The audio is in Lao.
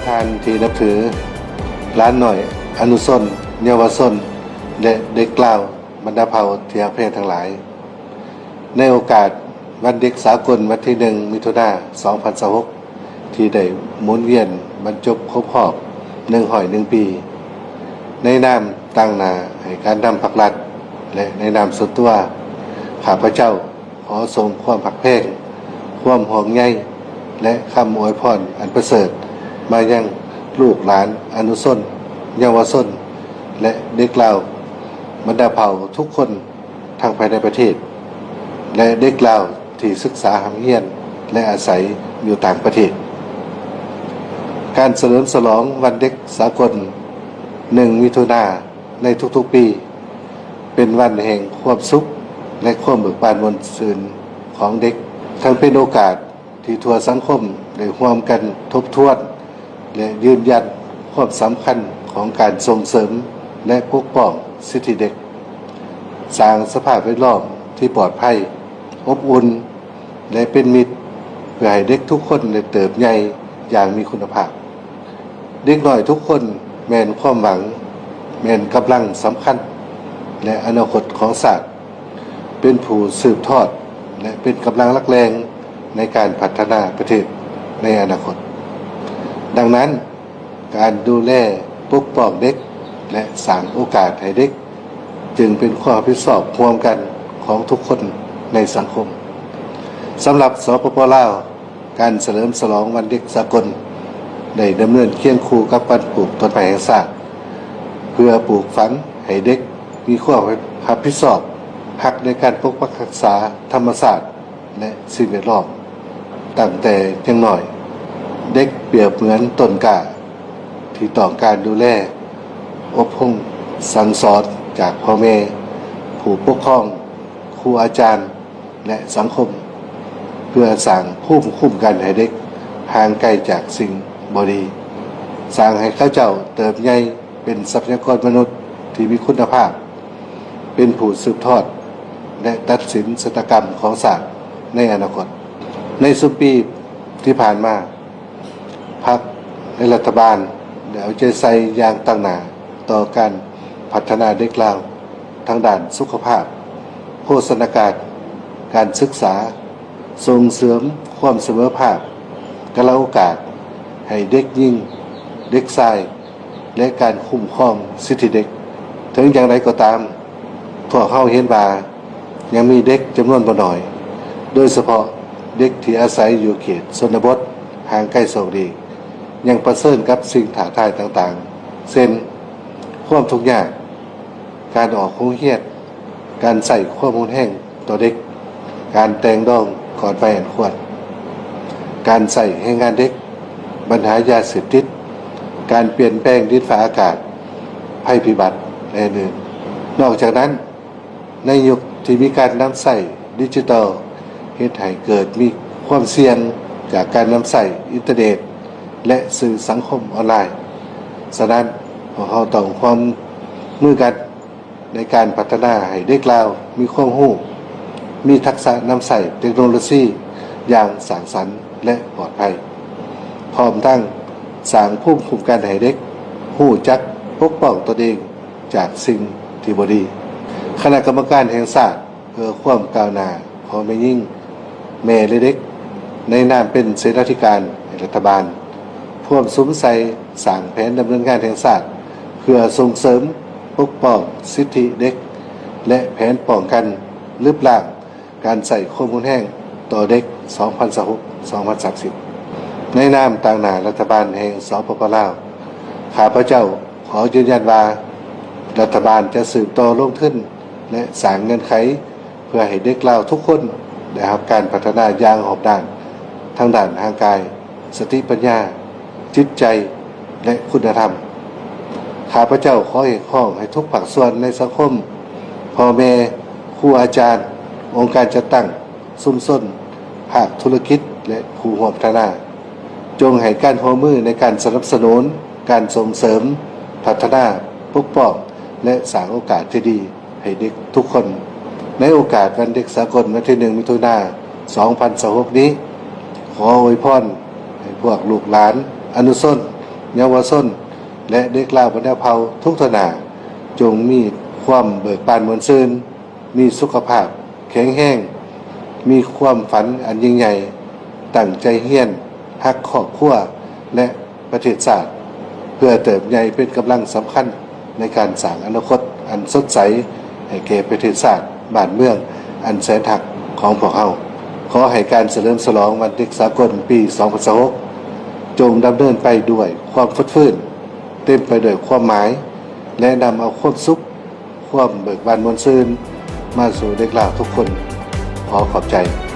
ທ່ານທີ່ນັບຖື, ຫຼານນ້ອຍ, ອະນຸຊົນ, ເຍົາວະຊົນ ແລະ ເດັກລາວບັນດາເຜົ່າທີ່ຮັກແພງທັງຫຼາຍ, ໃນໂອກາດວັນເດັກສາກົນວັນທີໜຶ່ງ ມິຖຸນາ ສອງພັນຊາວຫົກ ທີ່ໄດ້ໝູນວຽນບັນຈົບຄົບຮອບໜຶ່ງຮ້ອຍໜຶ່ງປີ, ໃນນາມຕາງໜ້າໃຫ້ການນຳພັກລັດ ແລະ ໃນນາມສ່ວນຕົວ, ຂ້າພະເຈົ້າ ຂໍສົ່ງຄວາມຮັກແພງ, ຄວາມຫ່ວງໃຍ ແລະ ຄຳອວຍພອນອັນປະເສີດມາຍັງລູກຫຼານ, ອະນຸຊົນ, ເຍົາວະຊົນ ແລະ ເດັກລາວບັນດາເຜົ່າທຸກຄົນ ທັງພາຍໃນປະເທດ ແລະ ເດັກລາວທີ່ສຶກສາຮ່ຳຮຽນ ແລະ ອາໄສຢູ່ຕ່າງປະເທດ. ການສະເຫຼີມສະຫຼອງວັນເດັກສາກົນ ໜຶ່ງ ມິຖຸນາ ໃນທຸກໆປີ ເປັນວັນແຫ່ງຄວາມສຸກ ແລະ ຄວາມເບີກບານມ່ວນຊື່ນຂອງເດັກ, ທັງເປັນໂອກາດທີ່ທົ່ວສັງຄົມໄດ້ຮ່ວມກັນທົບທວນ ແລະ ຢືນຢັນຄວາມສຳຄັນຂອງການສົ່ງເສີມ ແລະ ປົກປ້ອງສິດທິເດັກ, ສ້າງສະພາບແວດລ້ອມທີ່ປອດໄພ, ອົບອຸ່ນ ແລະ ເປັນມິດ ເພື່ອໃຫ້ເດັກທຸກຄົນໄດ້ເຕີບໃຫຍ່ຢ່າງມີຄຸນນະພາບ. ເດັກນ້ອຍທຸກຄົນແມ່ນຄວາມຫວັງ, ແມ່ນກຳລັງສຳຄັນ ແລະ ອະນາຄົດຂອງຊາດ, ເປັນຜູ້ສືບທອດ ແລະ ເປັນກຳລັງຫຼັກແຫຼ່ງໃນການພັດທະນາປະເທດໃນອະນາຄົດ. ດັ່ງນັ້ນ, ການດູແລປົກປ້ອງເດັກ ແລະ ສ້າງໂອກາດໃຫ້ເດັກ ຈຶ່ງເປັນຄວາມຮັບຜິດຊອບຮ່ວມກັນຂອງທຸກຄົນໃນສັງຄົມ. ສຳລັບ ສປປ ລາວ, ການສະເຫຼີມສະຫຼອງວັນເດັກສາກົນ ໄດ້ດຳເນີນຄຽງຄູ່ກັບການປູກຕົ້ນໄມ້ແຫ່ງຊາດ ເພື່ອປູກຝັງໃຫ້ເດັກມີຄວາມຮັບຜິດຊອບ, ຮັກໃນການປົກປັກຮັກສາທຳມະຊາດ ແລະ ສິ່ງແວດລ້ອມ. ຕັ້ງແຕ່ຍັງນ້ອຍ, ເດັກປຽບເໝືອນຕົ້ນກ້າທີ່ຕ້ອງການດູແລ, ອົບຮົມສັ່ງສອນຈາກພໍ່ແມ່, ຜູ້ປົກຄອງ, ຄູອາຈານ ແລະ ສັງຄົມ, ເພື່ອສ້າງພູມຄຸ້ມກັນໃຫ້ເດັກຫ່າງໄກຈາກສິ່ງບໍ່ດີ, ສ້າງໃຫ້ເຂົາເຈົ້າເຕີບໃຫຍ່ເປັນຊັບພະຍາກອນມະນຸດທີ່ມີຄຸນນະພາບ, ເປັນຜູ້ສືບທອດ ແລະ ຕັດສິນຊະຕາກຳຂອງຊາດໃນອະນາຄົດ. ໃນຊຸມປີທີ່ຜ່ານມາ, ພັກ ແລະ ລັດຖະບານໄດ້ເອົາໃຈໃສ່ຢ່າງຕັ້ງໜ້າຕໍ່ການພັດທະນາເດັກລາວທາງດ້ານສຸຂະພາບ, ໂພຊະນາການ, ການສຶກສາ, ສົ່ງເສີມຄວາມສະເໝີພາບ, ກາລະໂອກາດໃຫ້ເດັກຍິງ, ເດັກຊາຍ ແລະ ການຄຸ້ມຄອງສິດທິເດັກ. ເຖິງຢ່າງໃດກໍຕາມ, ພວກເຮົາເຫັນວ່າຍັງມີເດັກຈຳນວນບໍ່ໜ້ອຍ, ໂດຍສະເພາະເດັກທີ່ອາໄສຢູ່ເຂດຊົນນະບົດຫ່າງໄກໂສກຫຼີກ, ຍັງປະເຊີນກັບສິ່ງທ້າທາຍຕ່າງໆ ເຊັ່ນ ຄວາມທຸກຍາກ, ການອອກໂຮງຮຽນ, ການໃຊ້ຄວາມຮຸນແຮງຕໍ່ເດັກ, ການແຕ່ງດອງກ່ອນໄວອັນຄວນ, ການໃຊ້ແຮງງານເດັກ, ບັນຫາຢາເສບຕິດ, ການປ່ຽນແປງດິນຟ້າອາກາດ, ໄພພິບັດ ແລະ ອື່ນໆ. ນອກຈາກນັ້ນ, ໃນຍຸກທີ່ມີການນຳໃຊ້ດິຈິຕອລ ເຮັດໃຫ້ເກີດມີຄວາມສ່ຽງຈາກການນຳໃຊ້ອິນເຕີເນັດ ແລະ ສື່ສັງຄົມອອນລາຍ. ສະນັ້ນ, ພວກເຮົາຕ້ອງຮ່ວມມືກັນ ໃນການພັດທະນາໃຫ້ເດັກລາວມີຄວາມຮູ້, ມີທັກສະນຳໃຊ້ເຕັກໂນໂລຊີຢ່າງສ້າງສັນ ແລະ ປອດໄພ, ພ້ອມທັງສ້າງພູມຄຸ້ມກັນໃຫ້ເດັກຮູ້ຈັກປົກປ້ອງຕົນເອງຈາກສິ່ງທີ່ບໍ່ດີ. ຄະນະກຳມະການແຫ່ງຊາດ ເພື່ອຄວາມກ້າວໜ້າຂອງແມ່ຍິງ, ແມ່ ແລະ ເດັກ ໃນນາມເປັນເສນາທິການໃຫ້ລັດຖະບານ ພວມສຸມໃສ່ສ້າງແຜນດຳເນີນງານແຫ່ງຊາດ ເພື່ອສົ່ງເສີມປົກປ້ອງສິດທິເດັກ ແລະ ແຜນປ້ອງກັນລຶບລ້າງການໃຊ້ຄວາມຮຸນແຮງຕໍ່ເດັກ ສອງພັນຊາວຫົກ ສອງພັນສາມສິບ. ໃນນາມຕາງໜ້າລັດຖະບານແຫ່ງ ສປປ ລາວ, ຂ້າພະເຈົ້າຂໍຢືນຢັນວ່າ ລັດຖະບານຈະສືບຕໍ່ລົງທຶນ ແລະ ສ້າງເງື່ອນໄຂ ເພື່ອໃຫ້ເດັກລາວທຸກຄົນໄດ້ຮັບການພັດທະນາຢ່າງຮອບດ້ານ ທັງດ້ານຮ່າງກາຍ, ສະຕິປັນຍາ, ຈິດໃຈ ແລະ ຄຸນນະທຳ. ຂ້າພະເຈົ້າຂໍຮຽກຮ້ອງໃຫ້ທຸກພາກສ່ວນໃນສັງຄົມ, ພໍ່ແມ່, ຄູອາຈານ, ອົງການຈັດຕັ້ງ, ຊຸມຊົນ, ພາກທຸລະກິດ ແລະ ຜູ້ຮ່ວມພັດທະນາ ຈົ່ງໃຫ້ການຮ່ວມມືໃນການສະໜັບສະໜູນ, ການສົ່ງເສີມ, ພັດທະນາ, ປົກປ້ອງ ແລະ ສ້າງໂອກາດທີ່ດີໃຫ້ເດັກທຸກຄົນ. ໃນໂອກາດວັນເດັກສາກົນວັນທີໜຶ່ງ ມິຖຸນາ ສອງພັນຊາວຫົກນີ້, ຂໍອວຍພອນໃຫ້ພວກລູກຫຼານ, ອະນຸຊົນ, ເຍົາວະຊົນ ແລະ ເດັກລາວບັນດາເຜົ່າທຸກທົ່ວໜ້າ ຈົ່ງມີຄວາມເບີກບານມ່ວນຊື່ນ, ມີສຸຂະພາບແຂງແຮງ, ມີຄວາມຝັນອັນຍິ່ງໃຫຍ່, ຕັ້ງໃຈຮຽນ, ຮັກຄອບຄົວ ແລະ ປະເທດຊາດ ເພື່ອເຕີບໃຫຍ່ເປັນກຳລັງສຳຄັນໃນການສ້າງອະນາຄົດອັນສົດໃສໃຫ້ແກ່ປະເທດຊາດບ້ານເມືອງອັນແສນຮັກຂອງພວກເຮົາ. ຂໍໃຫ້ການສະເຫຼີມສະຫຼອງວັນເດັກສາກົນປີສອງພັນຊາວຫົກ ຈົ່ງດຳເນີນໄປດ້ວຍຄວາມຟົດຟື້ນ, ເຕັມໄປດ້ວຍຄວາມໝາຍ ແລະ ນຳເອົາຄວາມສຸກ, ຄວາມເບີກບານມ່ວນຊື່ນມາສູ່ເດັກລາວທຸກຄົນ. ຂໍຂອບໃຈ.